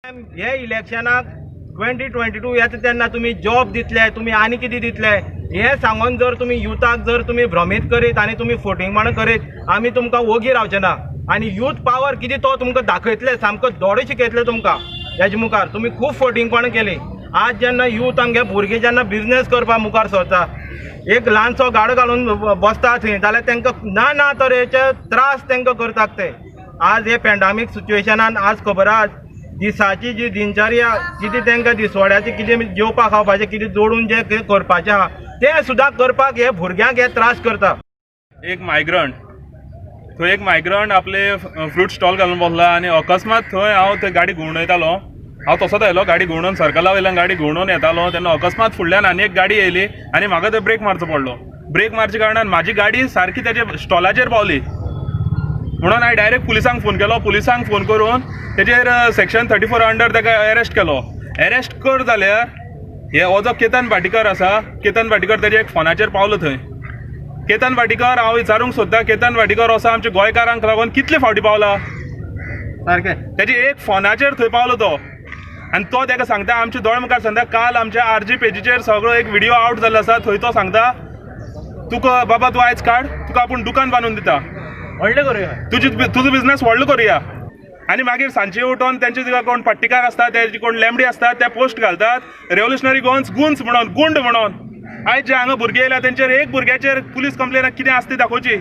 हे इलेक्शनाक 2022 येता तेन्ना तुमी जॉब दितले, तुमी आनी कितें दितले हें सांगून जर तुमी युथाक जर तुमी भ्रमीत करीत आनी तुमी फोटिंगपणां करीत, आमी तुमकां वोगी रावचे ना. आनी यूथ पावर कितें तो तुमकां दाखयतले, सामको दोडो शिकयतले तुमकां. हेजे मुखार तुमी खूब फोटिंगपणां केली. आज जेन्ना यूथ आमगे भुरगीं जेन्ना बिजनेस करपा मुखार सरता, एक ल्हानसो गाडो घालून बसता थंय, जाल्यार तांकां ना ना तरेचे त्रास तांकां करतात ते. आज हे पेंडामीक सिच्युएशनान आज खबर आहा दिसाची जी दिनचर्या कितें तांकां दिसवड्याचें कितें जेवपा खावपाचें कितें जोडून जें कितें करपाचें आहा तें सुद्दां करपाक हे भुरग्यांक हे त्रास करता. एक मायग्रंट थंय, एक मायग्रंट आपले फ्रूट स्टॉल घालून बसला आनी अकस्मात थंय हांव थंय गाडी घुंवडयतालो. हांव तसोच आयलो, गाडी घुंवडोवन सर्कला वयल्यान गाडी घुंवडोवन येतालो तेन्ना अकस्मात फुडल्यान आनी एक गाडी येयली आनी म्हाका थंय ब्रेक मारचो पडलो. ब्रेक मारच्या कारणान म्हाजी गाडी सारकी तेजे स्टॉलाचेर पावली. म्हणून हांवें डायरेक्ट पुलिसांक फोन केलो. पुलिसांक फोन करून तेजेर सेक्शन 34 अंडर ताका अरेस्ट केलो. अरेस्ट कर जाल्यार हे हो जो केतन भाटीकर आसा, केतन भाटीकर तेजे एक फोनाचेर पावलो थंय. केतन भाटीकर हांव विचारूंक सोदता, केतन भाटीकर असो आमच्या गोंयकारांक लागून कितले फावटी पावला? सारकें. तेजे एक फोनाचेर थंय पावलो तो आनी तो ताका सांगता, आमच्या दोळे मुखार सांगता, काल आमच्या आरजी पेजीचेर सगळो एक व्हिडिओ आवट जाल्लो आसा. थंय तो सांगता, तुका बाबा तूं आयज काड, तुका आपूण दुकान बांदून दिता, व्हडलें करुया, तुजी तुजो बिझनस व्हडलो करुया. आनी मागीर सांजचे उठोन तेंचे तुका कोण पट्टीकार आसता, तेजी कोण लेमडी आसता, ते पोस्ट घालतात रेव्होल्युशनरी गोवन्स गुन्स म्हणून, गुंड म्हणून. आयज जे हांगा भुरगे येयल्या तेंचेर एक भुरग्याचेर पुलीस कंप्लेन कितें आसा ती दाखोवची.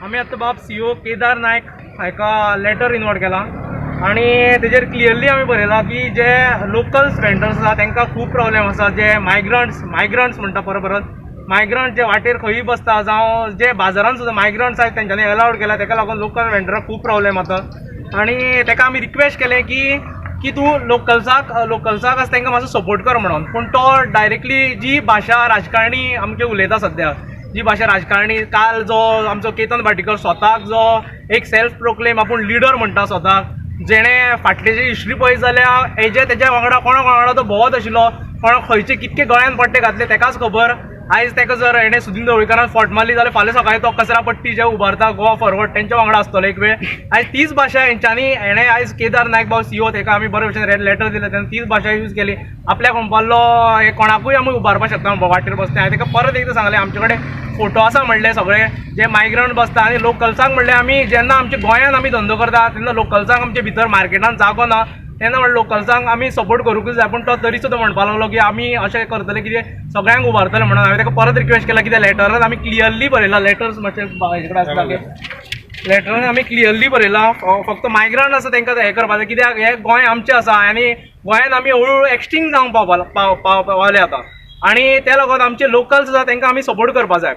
आमी आतां बाब सीओ केदार नायक हाका लेटर इनवर्ट केला आनी तेजेर क्लियरली आमी बरयलां की जे लोकल्स वेंडर्स आसा तांकां खूब प्रॉब्लेम आसा. जे मायग्रंट्स म्हणटा परत परत, मायग्रंट जे वाटेर खंयूय बसता जावं जे बाजारान सुद्दां मायग्रंट्स आयज तेंच्यांनी अलावड केला, तेका लागून लोकल वेंडराक खूब प्रॉब्लेम जाता. आनी तेका आमी रिक्वेस्ट केलें की तूं लोकल्साक आसा तांकां मातसो सपोर्ट कर म्हणून. पूण तो डायरेक्टली जी भाशा राजकारणी आमचे उलयता सद्या, जी भाशा राजकारणी, काल जो आमचो केतन भाटीकर स्वताक जो एक सेल्फ प्रोक्लेम आपूण लिडर म्हणटा स्वताक, जेणे फाटली जी हिस्ट्री पळयत जाल्यार हेजे तेज्या वांगडा कोणा कोणा वांगडा तो भोंवत आशिल्लो, कोणा खंयचे कितके गळ्यान पट्टे घातले तेकाच खबर. आयज तेका जर हेणे सुदीन ढवळीकारान फट मारली जाल्यार फाल्यां सकाळी तो कचरा पट्टी जे उबारता गोवा फॉरवर्ड तेंच्या वांगडा आसतलो एक वेळ. आयज तीच भाशा हेंच्यांनी हेणे आयज केदार नायक बाब सीओ तेका आमी बरे भशेन लेटर दिलें, तेन्ना तीच भाशा यूज केली. आपल्याक म्हणपाक लागलो हे कोणाकूय आमी उबारपाक शकता वाटेर बसता. हांवें तेका परत एकदां सांगलें आमचे कडेन फोटो आसा म्हणलें सगळे जे मायग्रंट बसता आनी लोकल्सांक म्हणलें आमी जेन्ना आमच्या गोंयांत आमी धंदो करता तेन्ना लोकल्सांक आमचे भितर मार्केटान जागो ना, तेन्ना म्हणलें लोकल्सांक आमी सपोर्ट करूंकूच जाय. पूण तो तरी सुद्दां म्हणपाक लागलो की आमी अशें करतले कितें सगळ्यांक उबारतले म्हणून. हांवें ताका परत रिक्वेस्ट केला कित्याक लेटरान आमी क्लियरली बरयलां, लेटर्स मातशे हेजे कडेन आसता लेटरान आमी क्लियरली बरयलां, फक्त मायग्रंट आसा तांकां हें करपाचें कित्याक हें गोंय आमचें आसा आनी गोंयांत आमी हळू हळू एक्सटिंक्ट जावंक पावले आतां आनी त्या लागून आमचे लोकल्स आसा तांकां आमी सपोर्ट करपाक जाय.